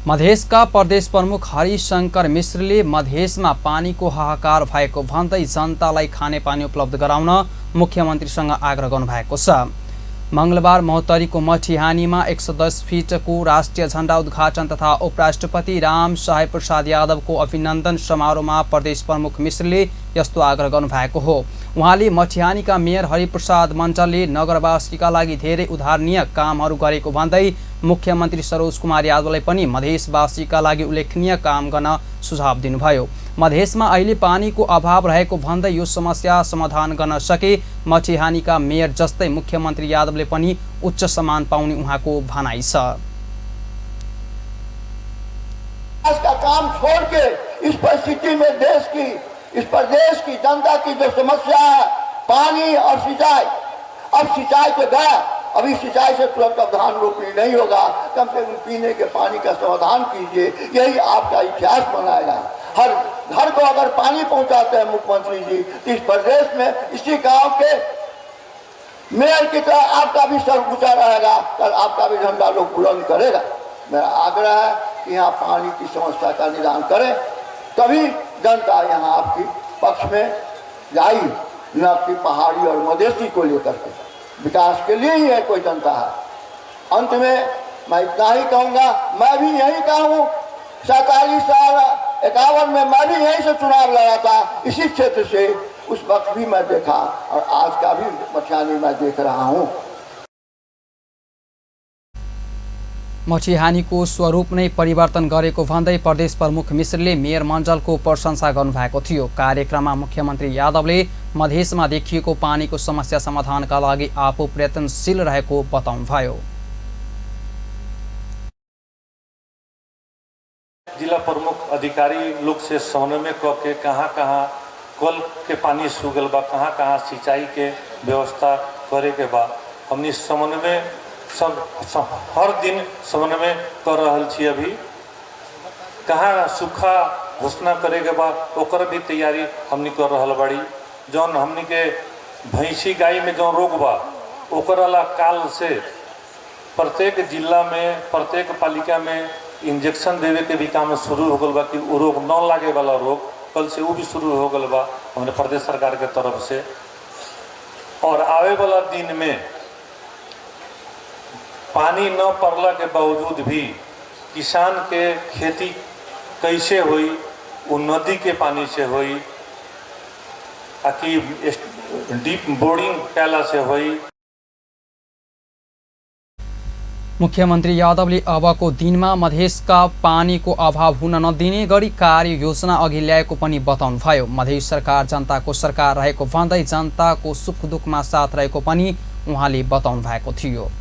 मधेसका प्रदेश प्रमुख हरिशंकर मिश्रले मधेसमा पानीको हाहाकार भएको भन्दै जनतालाई खानेपानी उपलब्ध गराउन मुख्यमन्त्रीसँग आग्रह गर्नुभएको छ। मंगलबार महोत्तरीको मटिहानीमा 110 फिटको राष्ट्रिय झण्डा उद्घाटन तथा उपराष्ट्रपति राम सहाय प्रसाद यादवको अभिनन्दन समारोहमा प्रदेश प्रमुख मिश्रले यस्तो आग्रह गर्नुभएको हो। उहाँले मटिहानीका मेयर हरिप्रसाद मण्डलले नगरवासीका लागि धेरै उदाहरणीय कामहरू गरेको भन्दै मुख्यमन्त्री सरोज कुमार यादवलाई पनि मधेसवासीका लागि उल्लेखनीय काम गर्न सुझाव दिनुभयो। मधेसमा अहिले पानीको अभाव रहेको भन्दै यो समस्या समाधान गर्न सके मटिहानीका मेयर जस्तै मुख्यमन्त्री यादवले पनि उच्च सम्मान पाउने उहाँको भनाइ छ। का काम छोड़ के इस परिस्थिति में इस प्रदेश की जनता की जो समस्या है पानी और सिंचाई, अब सिंचाई तो गया, अभी सिंचाई से तुरंत धान रोपनी नहीं होगा, कम से कम पीने के पानी का समाधान कीजिए, यही आपका इतिहास बनाएगा। हर घर को अगर पानी पहुंचाते हैं मुख्यमंत्री जी, इस प्रदेश में इसी गांव के मेयर की तरह आपका भी सर ऊंचा रहेगा, कल आपका भी झंडा लोग बुलंद करेगा। मेरा आग्रह है कि यहाँ पानी की समस्या का निदान करें, तभी जनता यहाँ आपकी पक्ष में जाएगी, न आपकी पहाड़ी और मधेसी को लेकर के विकास के लिए ही है कोई जनता है। अंत में मैं इतना ही कहूँगा, मैं भी यही का हूँ, 47 साल 51 में मैं भी यहीं से चुनाव लड़ा था, इसी क्षेत्र से। उस वक्त भी मैं देखा और आज का भी मटिहानी में देख रहा हूँ। मटिहानीको स्वरूप नै परिवर्तन गरेको भन्दै प्रदेश प्रमुख मिश्रले मेयर मण्डलको प्रशंसा गर्नुभएको थियो। कार्यक्रममा मुख्यमन्त्री यादवले मधेसमा देखिएको पानीको समस्या समाधानका लागि आफू प्रयत्नशील रहेको बताउनुभयो। जिला प्रमुख अधिकारी लोग से समन्वय करके कहाँ कल के पानी सूगल बा, कहाँ सिंचाई के व्यवस्था करे के बा, हमनी समन्वय हर दिन समन्वय कर रहल छी। अभी कहाँ सूखा घोषणा करे के बाद ओकर भी तैयारी हमनी कर रहल बाड़ी। जौन हमनी के भैंसी गाय में जौन रोग बा ओकर वाला काल से प्रत्येक जिला में प्रत्येक पालिका में इंजेक्शन देवे के भी काम शुरू हो गल बा कि वो रोग न लागे वाला रोग कल से वो भी शुरू हो गल बा हमारे प्रदेश सरकार के तरफ से। और आवे वाला दिन में पानी न पड़ला के बावजूद भी किसान के खेती कैसे हुई, वो नदी के पानी से हुई कि डीप बोरिंग कैला से हुई। मुख्यमन्त्री यादवले अबको दिनमा मधेसका पानीको अभाव हुन नदिने गरी कार्य योजना अघि ल्याएको पनि बताउनुभयो। मधेस सरकार जनताको सरकार रहेको भन्दै जनताको सुख दुखमा साथ रहेको पनि उहाँले बताउनु भएको थियो।